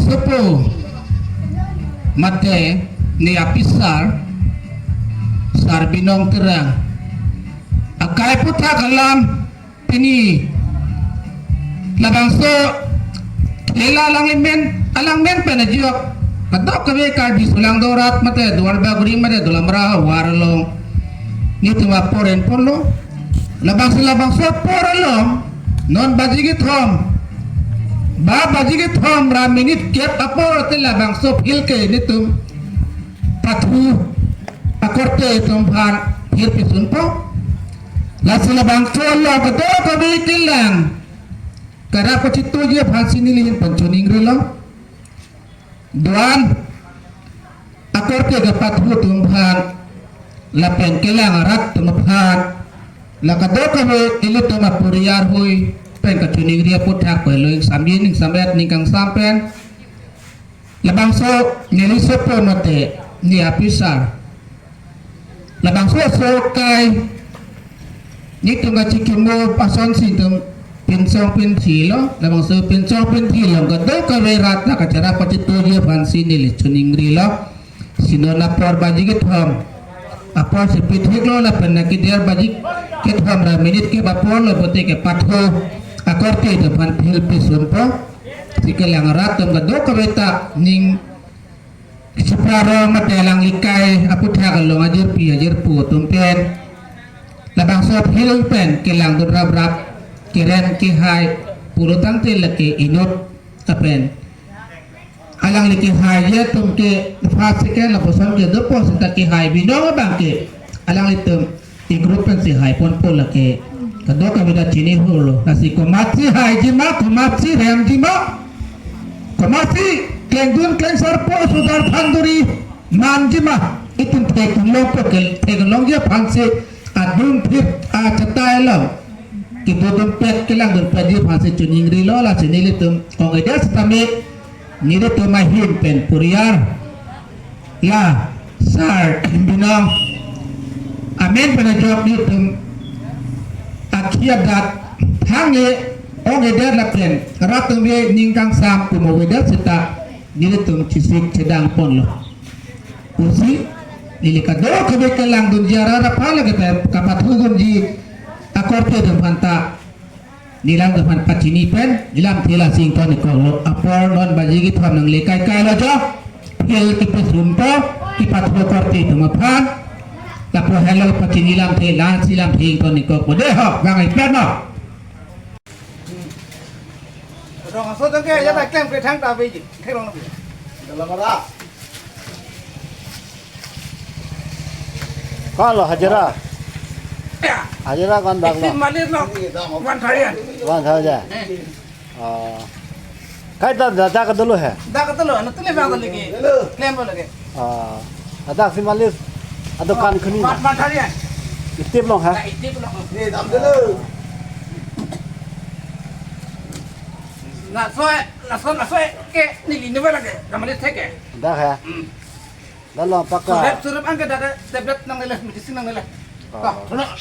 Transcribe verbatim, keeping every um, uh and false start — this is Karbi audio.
Sopo mate ne apisar, Sar Binong Terang. Akai aputhak alam pini labangso hela alangli men, alangli men pen ajok kadokave Karbi sulang dorat mate Duarbagori mate Dolamara havar along netum apor enponlo. Labangso, labangso apor along non baji kethom, ba baji kethom ra minute kep apor te labangso field ke netum pathu akorte atum aphan field pisunpo. Lasi labangso along kadokave kelang karap kachitoji aphansi nelihin pen choningrilo. Do-an akorte kapathu atum aphan lapen kelang arat atum aphan, la kadokave ilitum aporiar hui pen kachoningri aputhak pen lo ingsamji, ingsamret, ning kangsam pen labangso neli sopo mate ne apisar, labangso aso akai netum kachikimo asonsi netum pinchong pinthilo. Labangso pinchong pinthilo kadokave rat la kacharap kachitoji aphansi neli choningrilo. Si non apor baji kethom apor si pithiklo lapen naki der baji kethom ra minute kep apor lo pote kepathu akorte atum aphan field pisunpo. Si kelang arat atum kadokave ta ning sipra rong mate alangli akai aputhak along ajirpi ajirpo atum pen labangso field pen kelangdun raprap, keren kehai pulo tangte lake inut apen alangli kehaiji atum ke first, second lapuson ke dopo seta kehai binong abang ke alanglitum e-group pensi haiponpo lake kadokave ta chini hurlo. Lasi komatsi haiji ma, komatsi remji ma, komatsi klengdun klengsarpo, sudar phanduri manji ma, itum theklongpo ke, theklongji aphansi adun phit achatai along kedodunpet kelangdunpetji aphansi choningrilo. Lasi nelitum ong-edet sitame nelitum ahin pen poriar la Sar Binong amen pen ajok netum akhei adat thangne ong-edet lapen rat atum ave ning kangsam pu mo-edet seta nelitum chesik chedangponlo. Pusi neli kadokave kelangdunji arat aphan lake kapathu gunji akorte atum aphanta neli alam atum aphan pachini pen neli alamthe lasi ingtonikoklo. Apor non baji kethom nangle kaikailo jo, field kepisunpo kepathu akorte atum aphan. Lapu helo pachini alamthe, lasi alamthe ingtonikokpo dei ho, bang ipet no. Rong aso tangke ya ta klem ke thangta beji. Theklong. Dalam ada. Kalo hajira? Ya. Hajira kon dak lo? Ektin malir lo. One thousand. One thousand. Eh. Oh. Kaita dak, dak dolo he? Dak dolo, anu tuli bang lagi. Klem lagi. Oh. Dak si malir. Ado kan khuni. One, one thousand. Itip long ha? Ya, itip long. Ni dam dulu. Laso, laso, laso ke neli neva lagi. Kamalir thek ke. Dak he? Hmm. Dak lo pakka. Surup, surup angke dak tablet nangnelo, medicine nangnelo. Oh. Toh, toh, toh.